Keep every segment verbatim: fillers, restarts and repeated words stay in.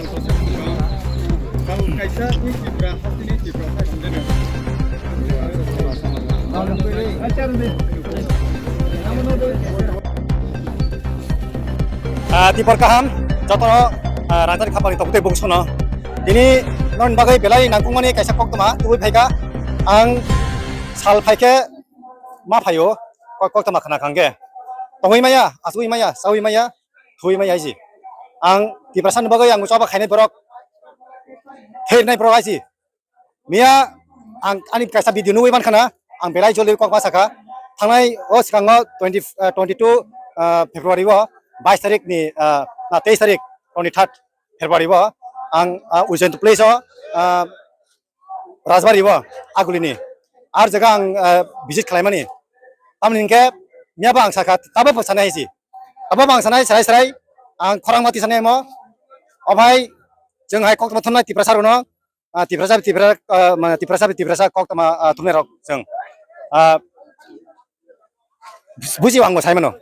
Ah, tipar kaham, jotono, ah, rajani khapangni tongtwi bungsono. Tini non bagwi belai nangkukmani kaisa koktwma tubui phaikha. Ang sal phaikhe ma phaio, kok-, koktwma khna khangkhe. Tongwi maya, asugwi maya, chawi maya, thwi maya isi. Ang Tiprasani bagwi ang choba khainai borok, thernai borok aisi. Miya ang ani kaisa video nugwi mankha na, ang belai joldi kok ma sakha. Thangnai o swkango twenty, eh, twenty-two, eh, February o, bais tarik ni, eh, na, teis tarik, twenty-third February o, ang, eh, Ujjain place o, eh, Rajbari o, Aguli ni. Ar jaga ang, eh, visit khlaimani. Tamni hinkhe miya bo ang sakha, tabo bo sanai si. Tabo bo ang sanai, sarai sarai, ang khorang mati sanai mo. O bhai, chwng hai kok thumnai Tiprasa rokno, ah, Tiprasa, Tiprasa, ah, mane Tiprasa, Tiprasa kok tama, ah, thumnai rok chwng. Ah, buji ang bo sai mano.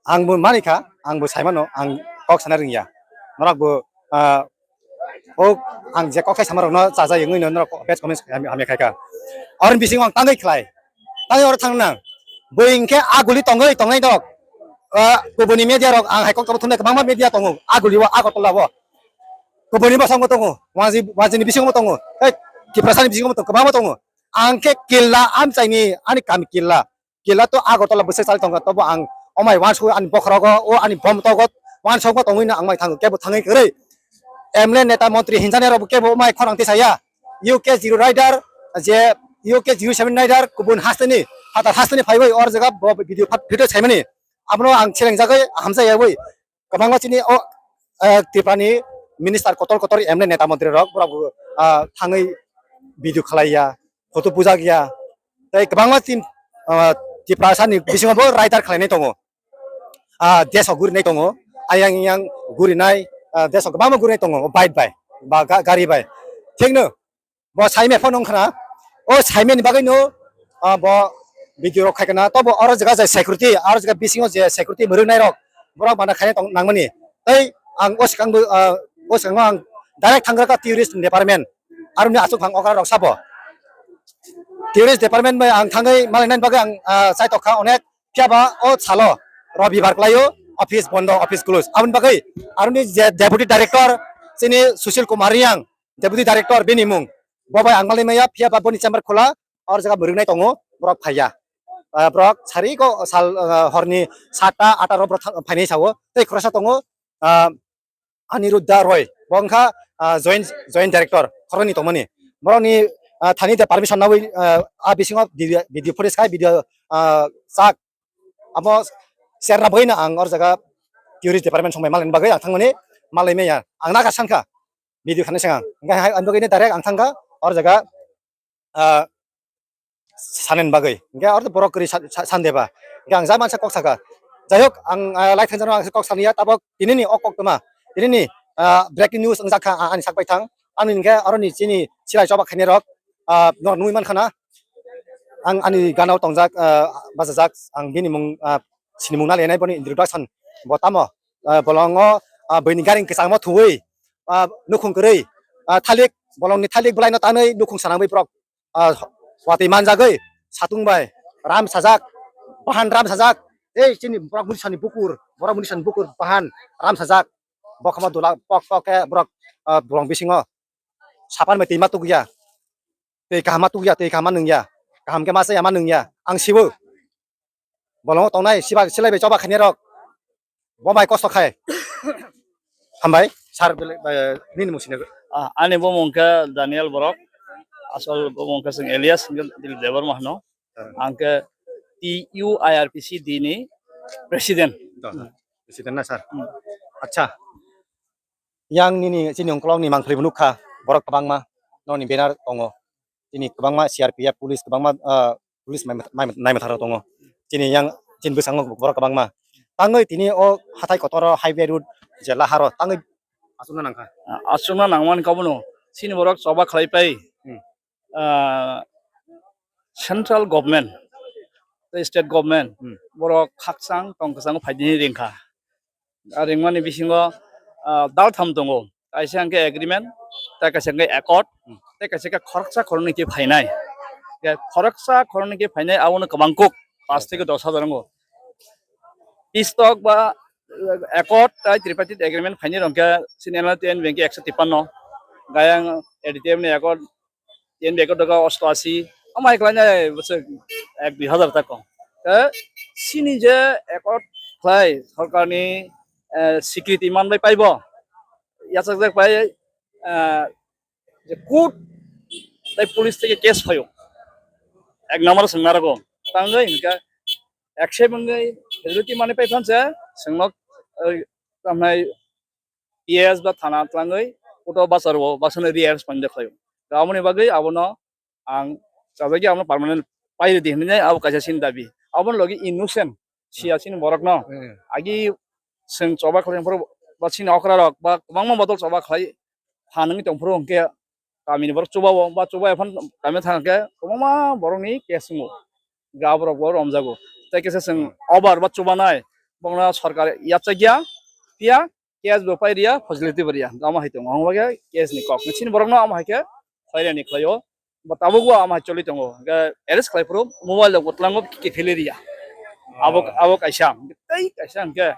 Ang bo mani kha, ang bo sai mano, ang kok sana rwngya. Norok bo, ah, o ang je kok sai sama rokno chaja yungwi no norok bad comments hamya, hamya khai kha. Oroni bisingo ang tangwi khlai. Tangwi oro thang nang. Bo hinkhe Aguli tongwi tongnai dok. Ah, kubuni media rok ang hai kok tabo thumnai kwbangma media tongo. Aguli o, Agartala o. Kubuni bosongo tongo. Waji, wajini bisingo tongo. Tei Tiprasani bisingo tongo. Kwbangma tongo. Ang khe Killa amchaini ani kami Killa. Killa to Agartala bwswk chali tongkha, tobo ang omai wansuk ani bokhorogo, o ani bom togo wansukma tongwi no ang mai thango, kebo thangwi kwrwi. M L A neta montri hinjani rok kebo omai khorang tisaya. U K zero rider, je U K zero seven rider kubun hasteni, phatar hasteni phaiwi or jaga bo video phat-, video saimani. Abono ang selengjagwi hamjayagwi. Kwbangma chini o, eh, Tiprani minister kotor kotor M L A neta montri rok borok, ah, thangwi video khlaiya, photo bujak ya. Tei kwbangma chini, ah, Tiprasani bisingo bo rider khlainai tongo. Ah, deso gurinai tongo. Ayang yang gurinai, ah, deso kwbangma gurinai tongo, bike bai, ba ga-, gari bai. Thikno, bo saimai phano wngkha na, o saimani bagwi no, ah, bo video rok khai kana, tobo oro jaga je security, oro jaga bisingo je security mwrwknai rok, borok bana khaina tong nangmani. Tei ang o swkang bo, ah, o swkango ang direct thangkha tourist department, aroni aswk phang okra rok sabo. Tourist department bai ang thangwi malainani bagwi ang, ah, chai tokha onek, phiya ba o salo Robibar kwlaio, office bondo, office close. Aboni bagwi aroni je deputy director chini Sushil Kumar Reang, deputy director bini mung. Bo bai ang malai maya, phiya ba boni chamber khula, or jaga mwrwknai tongo, borok phaiya. Ah, borok sari ko sal, ah, horni satta, atta ro borok thang-, phainai sao. Tei khoroksa tongo, ah, Aniruddha Roy, bo wngkha, ah, joint, joint director, khoroknwi tongmani. Borokni, ah, thani de permission nawi, ah, a bisingo video, video footage khai, video, ah, chak. Abo share na bagwi no ang or jaga tourist department songbai malai bagwi ang thangmani malai maya. Ang naga sankha video khanai sanga. Hingkhe hai, ang bagwi no direct ang thangkha or jaga, ah, sanen bagwi. Hingkhe oro borok kwrwi sa-, sa-, sande ba. Hingkhe ang ja mansa kok saka. Jai hok, ang, ah, live thangjano ang kok saniya, tabok tinini o koktwma. Tinini, ah, breaking news wngjakha, ah, ani sak baithang. Ani hingkhe oroni chini silai choba khainai rok, ah, norok nugwi mankha na. Ang ani ganao tongjak, ah, bachajak, ang bini mung, ah, sinimung nalianai boni introduction. Bo tamo, ah, bolongo, ah, buini gari kwchangma thuwi, ah, nukhung kwrwi, ah, thalik, bolongni thalik bwlaino tanwi nukhung sanangwi borok, ah, watwi manjagwi satung bai ram sajak, bahan ram sajak, tei chini borok munisani bukur, borok munisani bukur bahan ram sajak, bokhama dula pok pok khe borok, ah, bolong bisingo sapan bai twi ma tukya, twi kaham ma tukya, twi kaham ma nungya, kaham khe ma chaya ma nungya, ang sibo. Bolongo tongnai siba silai bai choba khainai rok. Bo bai kosto khai. Hambai, sir, bele, eh, nini mung sini. Ah, ani bumung khe Daniel Borok. Asol bumung khe chwng alias hwnkhe Dilip Debbarma hwno. Hmm. Ang khe T U I R P C D ni president. President na, sir? Hmm. Acha. Yang nini chini ungkolog ni mangpili bo nukha, borok kwbangma noni banner tongo. Chini kwbangma C R P F, police kwbangma, ah, police mai, mai, naimatharo tongo. Chini yang, chini bwskango borok kwbangma. Tangwi tini o hathai kotor o highway road je laharo tangwi aswkna nangkha. Aswkna nangmani kabono chini borok choba khlai pai. Hmm. Ah, central government tei state government, hmm, borok khakchang tong kwchang phaidini ringkha. A ringmani bisingo, ah, daltham tongo. Kaisa hwnkhe agreement, tei kaisa hwnkhe accord, tei kaisa hwnkhe khoroksa khoroknwi khe phainai. Khe khoroksa khoroknwi khe phainai abono kwbang kuk, pash theke dos hajar wngo. Peace talk ba, eh, accord tei tripartite agreement phainai rok hwnkhe chini N L T N B hwnkhe ekso tippanno, gayang A D T F ni accord T N B ekor doga osto asi, amai khlai nai bwswk ek dui hazar ta kong. Te sini je ekor khlai sorkarni, eh, sikriti man bai paibo, yachakjak bai, eh, je court tei police theke case phaio. Ek number swng narwgo. Tangwi hwnkhe action wngwi facility mani pai phanse swngno, eh, tamnai P S ba thana twlangwi koto bacharo bachano rearrange pande khlaio. Aboni bagwi abono ang chajagwi abono permanent pairidi hinwi abo kaisa chini dabi. Aboni logi innocent siya chini borokno agi chwng choba khlai phuru ba chini okra rok ba kwbangma bodol choba khlai phan wngwi tongphuru hwnkhe kamini borok chubao ba chubai phano kami thangkhe kwbangma borokni case wngo. Ga borok bo romjago. Tei kisa chwng over ba chubanai bokno sorkar yachakya, phiya case bo pai riya, facility bo riya. Omo hai tongo. Omo khe case ni kok. Chini borokno omo hai khe phairani khlaio. Bo tabukbo omo hai choli tongo. Hwnkhe arrest khlai phuru mobile rok bo twlango kiphilwi riya. Abo, abo kaisa. Tei kaisa hwnkhe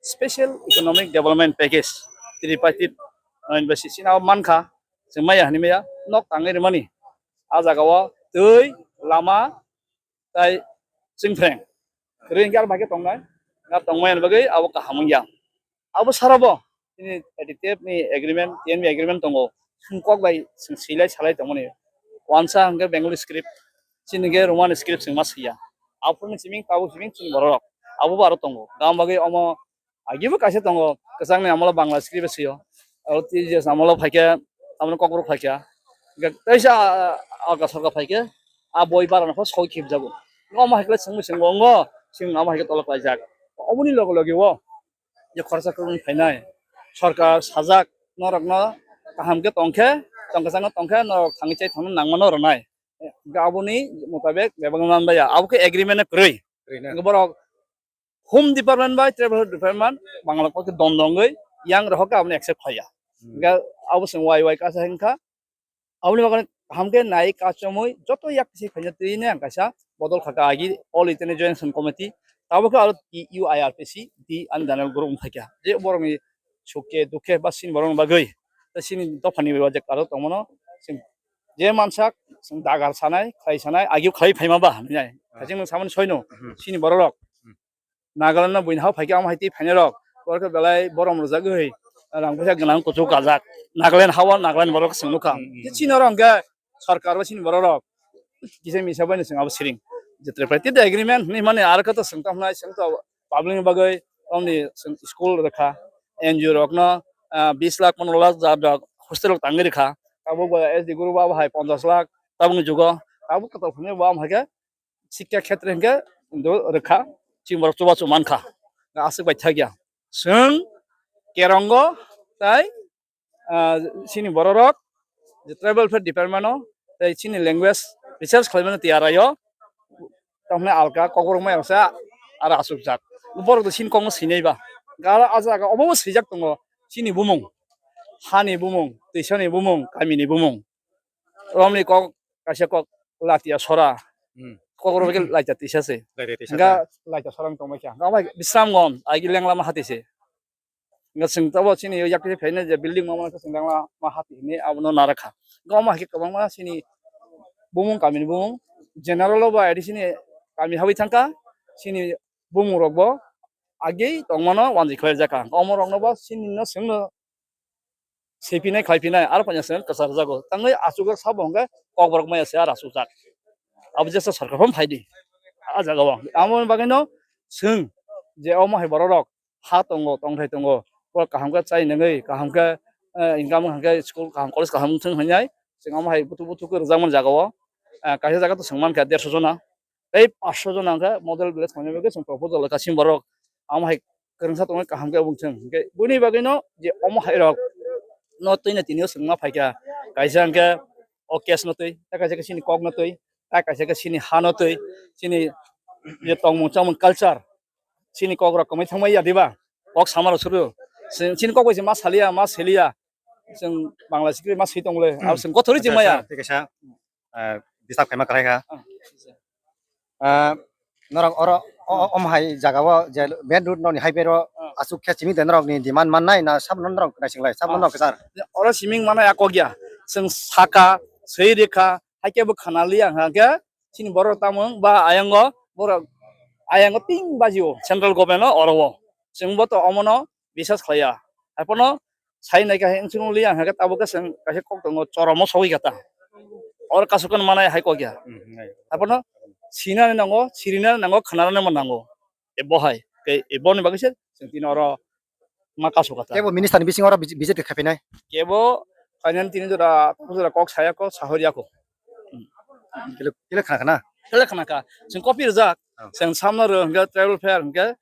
special economic development package. Tripartite, eh, university sini abo mankha. Chwng maya hinwi maya. Nok tangwi rwmani. A jagao twi, lama, tai chwngphreng. Kwrwi hwnkhe aro bai khe tongnai. Na tongmani bagwi abo kaham wngya. Abo sarabo chini A D T F ni agreement, T N B agreement tongo. Chwng kok bai chwng swilai salai tongmani. Wansa hwnkhe Bengali script, chini hwnkhe Roman script chwng ma swiya. Aphuruni siming tabuk siming chini borok rok. Abo bo aro tongo. Gam bagwi omo agibo kaisa tongo, kwchangni amolo Bangla script swiyo. Aro T J S amolo phaikhe, amoni kokborok phaikha. Hwnkhe teisa, ah, ah, sorkar phaikhe, a boi barano pho soi khibjago. Omo hai khe chwngno chwngno wngo, chwng omo hai khe tolok laijak. Oboni loge loge o je khoroksa kwrwngwi phainai sorkar sajak norokno kaham khe tongkhe, tongkwchangno tongkhe norok thangwi chai thangno nangmano rwnai. Hwnkhe aboni mutabek bebak manbaiya. Abo khe agreement no kwrwi. Kwrwi na. Hwnkhe borok Home Department bai Tribal Department Bangla kok khe don dongwi yang rohor khe aboni accept khaiya. Hmm. Hwnkhe abo chwng wai wai kasa hwnkha. Aboni bagwi kaham khe nai kachomwi joto yak kisi khaina twi ne ang kaisa bodol khaka agi All India Joint Action Committee. Tabuk khe aro T U I R P C, the Unbridled Group wngkha khe. Je borokni sukhe dukhe ba sini borokni bagwi. Tei sini dophani bai wajak aro tongmano. Sing je mansak, sing dagar sanai, khlai sanai, agi khlai phaima ba, hinai. Ah. Khaising nwng samani soino, hmm, sini bororok. Hmm. Nagaland no buini hao phaikhe amo hai tei phainai rok. Borok khe belai borom rwjagwi, rang puisa gwnang kuchuk kajak. Nagaland hao Nagaland borok swng nukha. Hmm, hmm. Je chini oro hwnkhe sorkar bo chini bororok kisa misa bai no chwng abo siring. Je tripartite agreement hinwi mani aro khe to chwng tamo nai chwng to public ni bagwi tamni chwng school rwkha, N G O rokno, ah, bis lakh, pondro lakh ja rok hostel rok tangwi rwkha. Tabuk bo S D group abo hai ponchash lakh tabukni jugo. Tabuk kotor phunukya bo amo hai khe sikya khetre hinkhe do rwkha, chini borok chubachu mankha. Aswk bai thakya. Chwng kerongo tai ah, chini bororok je tribal affairs department o tei chini language research khlaimani tiyar ayo, tamni alka kokborok mai roksa aro achukjak. Borok do chini kokno sinai ba. Garo ah jaga obo bo swijak tongo, chini bumung, hani bumung, twisani bumung, kamini bumung. Romni kok kaisa kok Latia Sora. Hmm. Kokborok bai khe Latia Tisa se. Latia Tisa. Hingga Latia Sora wng tongbai kha. Hingga bai Bisramganj, agi Lenglama hati se. Hingga chwng tabuk chini yaktwi phaina je building ma mano chwng Lenglama hati hinwi abono narakha. Hingga omo hai khe kwbangma chini bumung kamini bumung general o ba adi chini kami habwi thangkha. Chini bumung rok bo agi tongmano wanjwi khlai jakha. Omo rokno bo chini no chwngno sipinai khlaipinai aro paina se kwchar jago. Tangwi achukjak sabo hwnkhe kokborok maya se aro achukjak. Abo jesa sorkar phano phaidi. Ah jagao. Amoni bagwino chwng je omo hai bororok ha tongo, tongthai tongo. Borok kaham khe chai nangwi, kaham khe, eh, income hwnkhe school kaham, college kaham wngthung hinwi chwng omo hai buthuk buthuk khe rwjakmani jagao. Eh, kaisa jaga to chwng mankha dersho jona. Tei paanch sho jona hwnkhe model village khaina bagwi chwng proposal rwkha chini borok. Amo hai kwrwngsa tongwi kaham khe wngthung. Hwnkhe buini bagwino je omo hai rok no twino tini o chwngma phaikha. Kaisa hwnkhe o case no twi, tei kaisa khe chini kok no twi, tei kaisa khe chini ha no twi, chini je tongmung chamung culture, chini kok rok kwmwi thangmai ya diba? Kok sama rok suru. Chini kok bai se ma saliya, ma seliya. Chwng Bangla sikri ma swi tongole. Abo chwng kothori chwng maya. Tei kaisa, ah, disturb khaima kwlai kha. Ah, norok oro o, o, om hai jaga o je main road nokni highway ro aswk khe simi de norok ni demand mannai na sabo norok naising lai sabo norok kwchar. Oro siming mana ya kokya. Chwng saka, swi rikha, haikhe bo khana liya hwnkhe chini borok tamo ba ayango borok ayango tin bajio central government o oro o. Chwng bo to omono bisas khlaiya. Haiphano sai naikha hensung liya hwnkhe tabuk khe chwng kaisa kok tongo choromo sogwi kha ta. Oro kasukno manai hai kokya. Haiphano sinani nango, sirinani nango, khnanani nango. E bo hai, tei e boni bagwi se chwng tini oro ma kasu kha ta. Kebo minister ni bisingo oro B J P khai phainai. Kebo phainani tini jora, jora kok saya ko, sahoriya ko. Kile, kile khana khana. Kile khana kha. Chwng copy rijak. Oh. Chwng samno ro hwnkhe tribal fair hwnkhe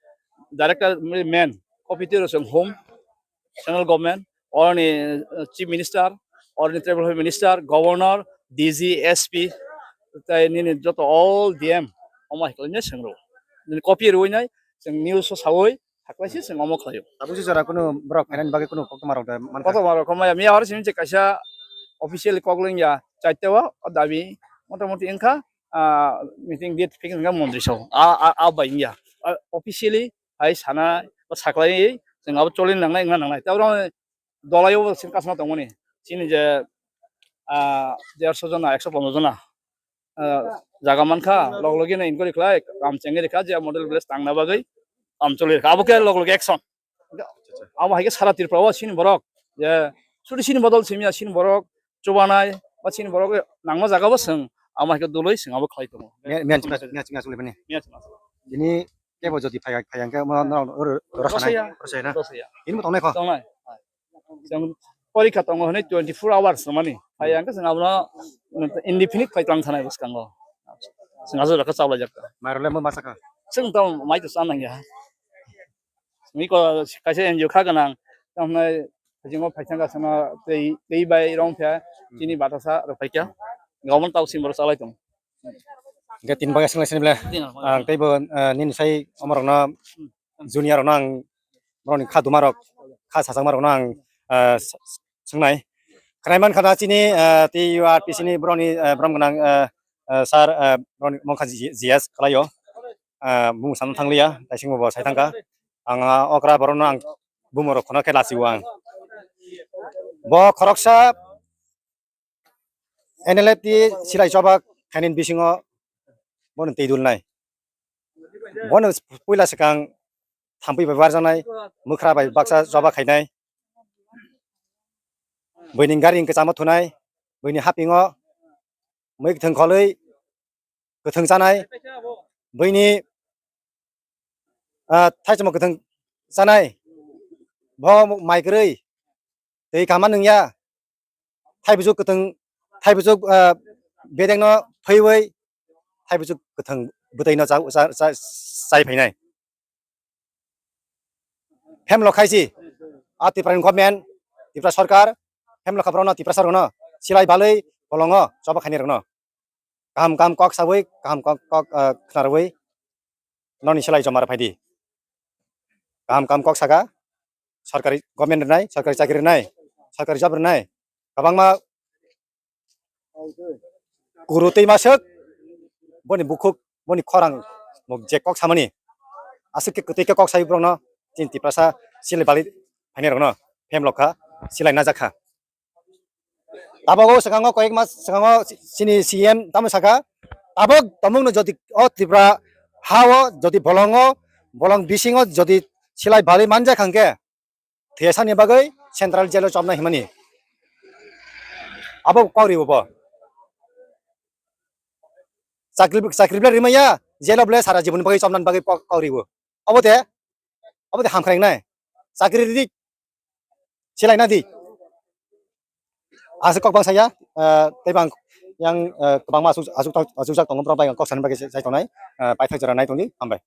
director main. Copy tiro chwng home, central government, oroni, uh, chief minister, oroni tribal fair minister, governor, D G, S P, tei nini joto all D M, omo hai khlainai chwng rw. Nini copy rwinai, chwng news o sawi, haklaisi chwng omo khlaio. Tabuk se jora kunu borok phainani bagwi kunu koktwma rok da mankha. Koktwma rok kho maya, miya horo simi se kaisa officially kok lengya, chaiteo o dabi, motamoti wngkha, ah, meeting date fix wngkha mondri so, a, a, a bai wngya. Ah, officially hai sana, o saklai, chwng abo choli nangnai, wngna nangnai. Tei oro dolaio sin kasma tongmani. Chini je, ah, derso jona, ekso ponjash jona, ah, jaga mankha, log logi na inquiry khlai, kam chengwi rikha, je model village tangna bagwi, kam choli rikha. Abo khe log logi action. Abo hai khe sara Tripura o sini borok, je, suri sini bodol simiya sini borok, chubanai, ba sini borok nangma jaga bo swng, amo hai khe dului swng abo khlai tongo. Miya, miya chuma, miya chuma chuma bani. Miya chuma. Ini kebo jodi phai, phai ang khe mo no, no, ro, ro, rosaya. Rosaya na? Rosaya. Ini mo tongnai kho? Tongnai. Chwng porikha tongo hwnwi twenty four hours mani. Phai ang khe chwng abono indefinite phai tlang thanai bwskango. Chwng ajo rokha chablai jak. Mai role mo masa kha? Chwng to mai to cha nang ya. Chwng ko kaisa N G O kha ganang. Tamnai jingo phai thang ka sana tei, tei bai rong pha chini batasa rok phai kya. Gabon tau sim boro chalai tong. Hingke tin bagwi swnglaisini ble. Tin bagwi. Ang teibo, eh, nini sai omorokno, junior rokno ang borokni kha dumarok, kha sachakmarokno ang, eh, s-, s-, swngnai. Khwnai mankha da chini, eh, T U R P C ni borokni, eh, borom gwnang, eh, eh, sir, eh, borokni mungkha G-, G S kwlaio. Eh, bumung samno thangliya, taisingbo bo sai thangkha. Ang, ah, okra borokno ang bumung rok khono khe lachio ang. Bo khoroksa N L F T silai choba khainani bisingo bono twi dulnai. Bono puila swkang thampui bai barjaknai, mwkhra bai baksa choba khainai. Buini gari kwchama thunai, buini hapingo mui kwthwng kholwi kwthwng chanai, buini, ah, thaisamo kwthwng chanai, bo mai kwrwi, twi kama nungya, thaibujuk kwthwng, thaibujuk, ah, bedekno thwiwi, thaibujuk kwthwng bwtwino cha, cha, cha, chai phainai. Phemlo khaisi, a Tripura ni government, Tripura sarkar, phemlo kha borokno Tripura sarkar no silai balwi bolongo choba khainai rokno. Kaham kaham kok sawi, kaham kok, kok, ah, khwnarwi noni silai joma rw phaidi. Kaham kaham kok saka, sarkari government rwnai, sarkari chakri rwnai, sarkari job rwnai, kwbangma kuru twi masuk, boni bukhuk, boni khorang, bo je kok samani, aswk khe kwtwi khe kok sawi borokno, chini Tiprasa silai bali phainai rokno, phemlo kha, silai najak kha. Tabuk o swkango koyek mas swkango chini C M tamo saka, tabuk tomungno jodi o Tripura ha o jodi bolongo, bolong bisingo jodi silai bali manjak hangke, thwiyasani bagwi central jail o chopnai himani. Abo kok ribo bo. Chakri, chakri bwlai rimaya, jail o bwlai sara jibon bagwi chopnani bagwi kok, kok ribo. Abo de, abo de hamkrai nai. Chakri ridi, silai na di. Aswk kok bang saya, eh, tei bang yang, eh, kwbangma aswk, aswk, aswk jak tongo, borok bai kok sani bagwi sai tongnai, eh, paithak jora nai tongdi, hambai.